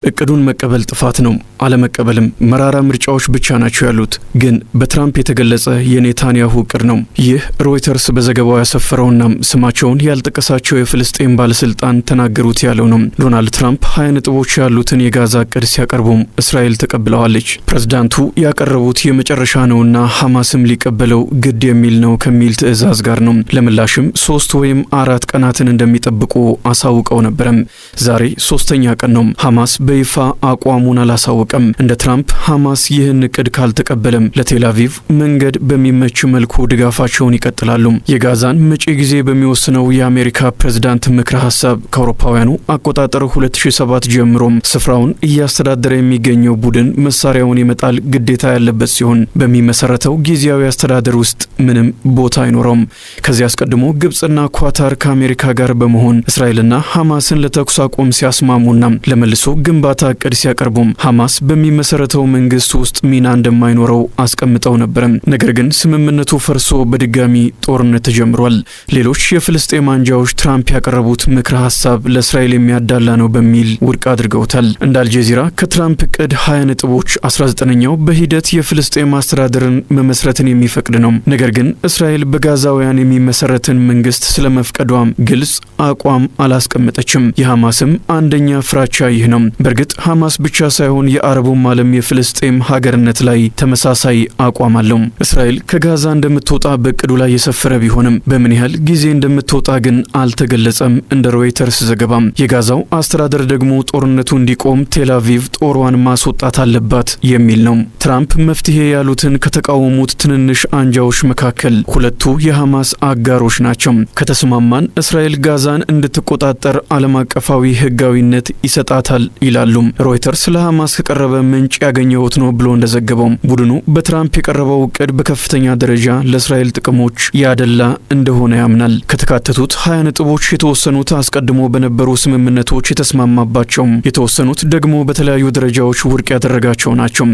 እቅዱን መቀበል ጥፋት ነው፣ አለመቀበልም መራራ ምርጫዎች ብቻ ናቸው ያሉት። ግን በትራምፕ የተገለጸ የኔታንያሁ እቅድ ነው። ይህ ሮይተርስ በዘገባው ያሰፈረውና ስማቸውን ያልጠቀሳቸው የፍልስጤም ባለስልጣን ተናገሩት ያለው ነው። ዶናልድ ትራምፕ 20 ነጥቦች ያሉትን የጋዛ እቅድ ሲያቀርቡም እስራኤል ተቀብለዋለች። ፕሬዝዳንቱ ያቀረቡት የመጨረሻ ነውና ሐማስም ሊቀበለው ግድ የሚል ነው ከሚል ትዕዛዝ ጋር ነው። ለምላሽም 3 ወይም 4 ቀናትን እንደሚጠብቁ አሳውቀው ነበረም። ዛሬ ሶስተኛ ቀን ነው። ሐማስ በይፋ አቋሙን አላሳወቀም። እንደ ትራምፕ ሐማስ ይህን እቅድ ካልተቀበለም ለቴል አቪቭ መንገድ በሚመች መልኩ ድጋፋቸውን ይቀጥላሉ። የጋዛን መጪ ጊዜ በሚወስነው የአሜሪካ ፕሬዝዳንት ምክረ ሀሳብ ከአውሮፓውያኑ አቆጣጠር 2007 ጀምሮም ስፍራውን እያስተዳደረ የሚገኘው ቡድን መሳሪያውን የመጣል ግዴታ ያለበት ሲሆን በሚመሰረተው ጊዜያዊ አስተዳደር ውስጥ ምንም ቦታ አይኖረውም። ከዚህ አስቀድሞ ግብጽና ኳታር ከአሜሪካ ጋር በመሆን እስራኤልና ሐማስን ለተኩስ አቁም ሲያስማሙና ለመልሶ ግንባታ እቅድ ሲያቀርቡም ሐማስ በሚመሰረተው መንግስት ውስጥ ሚና እንደማይኖረው አስቀምጠው ነበር። ነገር ግን ስምምነቱ ፈርሶ በድጋሚ ጦርነት ተጀምሯል። ሌሎች የፍልስጤም አንጃዎች ትራምፕ ያቀረቡት ምክረ ሀሳብ ለእስራኤል የሚያዳላ ነው በሚል ውድቅ አድርገውታል። እንደ አልጀዚራ ከትራምፕ እቅድ 20 ነጥቦች 19ኛው በሂደት የፍልስጤም አስተዳደርን መመስረትን የሚፈቅድ ነው። ነገር ግን እስራኤል በጋዛውያን የሚመሰረትን መንግስት ስለመፍቀዷም ግልጽ አቋም አላስቀመጠችም። የሐማስም አንደኛ ፍራቻ ይህ ነው። በእርግጥ ሐማስ ብቻ ሳይሆን የአረቡም ዓለም የፍልስጤም ሀገርነት ላይ ተመሳሳይ አቋም አለው። እስራኤል ከጋዛ እንደምትወጣ በእቅዱ ላይ የሰፈረ ቢሆንም በምን ያህል ጊዜ እንደምትወጣ ግን አልተገለጸም። እንደ ሮይተርስ ዘገባም የጋዛው አስተዳደር ደግሞ ጦርነቱ እንዲቆም ቴል አቪቭ ጦሯን ማስወጣት አለባት የሚል ነው። ትራምፕ መፍትሄ ያሉትን ከተቃወሙት ትንንሽ አንጃዎች መካከል ሁለቱ የሐማስ አጋሮች ናቸው። ከተስማማን እስራኤል ጋዛን እንድትቆጣጠር ዓለም አቀፋዊ ሕጋዊነት ይሰጣታል ይላሉ። ሮይተርስ ለሐማስ ከቀረበ ምንጭ ያገኘሁት ነው ብሎ እንደዘገበው ቡድኑ በትራምፕ የቀረበው እቅድ በከፍተኛ ደረጃ ለእስራኤል ጥቅሞች ያደላ እንደሆነ ያምናል። ከተካተቱት 20 ነጥቦች የተወሰኑት አስቀድሞ በነበሩ ስምምነቶች የተስማማባቸው፣ የተወሰኑት ደግሞ በተለያዩ ደረጃዎች ውድቅ ያደረጋቸው ናቸው።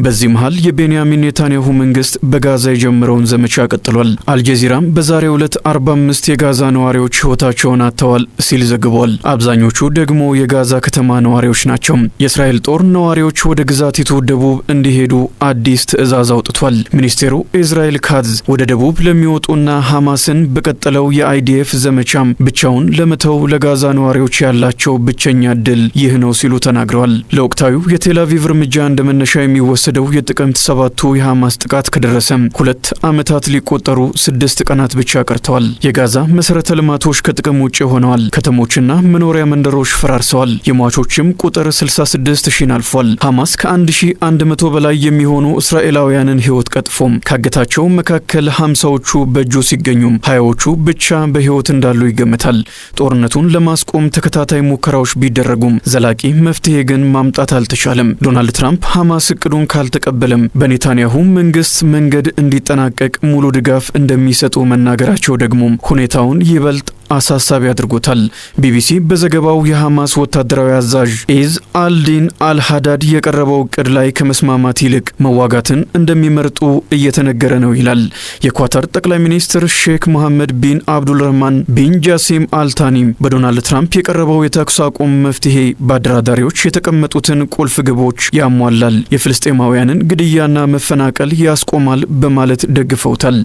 በዚህ መሃል የቤንያሚን ኔታንያሁ መንግስት በጋዛ የጀመረውን ዘመቻ ቀጥሏል። አልጀዚራም በዛሬው ዕለት 45 የጋዛ ነዋሪዎች ሕይወታቸውን አጥተዋል ሲል ዘግቧል። አብዛኞቹ ደግሞ የጋዛ ከተማ ነዋሪዎች ናቸው። የእስራኤል ጦር ነዋሪዎች ወደ ግዛቲቱ ደቡብ እንዲሄዱ አዲስ ትዕዛዝ አውጥቷል። ሚኒስቴሩ ኢዝራኤል ካትዝ ወደ ደቡብ ለሚወጡና ሐማስን በቀጠለው የአይዲኤፍ ዘመቻም ብቻውን ለመተው ለጋዛ ነዋሪዎች ያላቸው ብቸኛ እድል ይህ ነው ሲሉ ተናግረዋል። ለወቅታዊው የቴል አቪቭ እርምጃ እንደ መነሻ የሚወሰደው የጥቅምት 7ቱ የሐማስ ጥቃት ከደረሰ 2 ዓመታት ሊቆጠሩ 6 ቀናት ብቻ ቀርተዋል። የጋዛ መሰረተ ልማቶች ከጥቅም ውጭ ሆነዋል። ከተሞችና መኖሪያ መንደሮች ፈራርሰዋል። የሟቾችም ቁጥር 66 ሺህን አልፏል። ሐማስ ከ1100 በላይ የሚሆኑ እስራኤላውያንን ሕይወት ቀጥፎም ካገታቸው መካከል 50ዎቹ በእጁ ሲገኙም 20ዎቹ ብቻ በሕይወት እንዳሉ ይገመታል። ጦርነቱን ለማስቆም ተከታታይ ሙከራዎች ቢደረጉም ዘላቂ መፍትሄ ግን ማምጣት አልተቻለም። ዶናልድ ትራምፕ ሐማስ እቅዱን ካልተቀበለም በኔታንያሁ መንግስት መንገድ እንዲጠናቀቅ ሙሉ ድጋፍ እንደሚሰጡ መናገራቸው ደግሞ ሁኔታውን ይበልጥ አሳሳቢ አድርጎታል። ቢቢሲ በዘገባው የሐማስ ወታደራዊ አዛዥ ኢዝ አልዲን አልሃዳድ የቀረበው እቅድ ላይ ከመስማማት ይልቅ መዋጋትን እንደሚመርጡ እየተነገረ ነው ይላል። የኳታር ጠቅላይ ሚኒስትር ሼክ መሐመድ ቢን አብዱልረህማን ቢን ጃሲም አልታኒ በዶናልድ ትራምፕ የቀረበው የተኩስ አቁም መፍትሄ በአደራዳሪዎች የተቀመጡትን ቁልፍ ግቦች ያሟላል፣ የፍልስጤማውያንን ግድያና መፈናቀል ያስቆማል በማለት ደግፈውታል።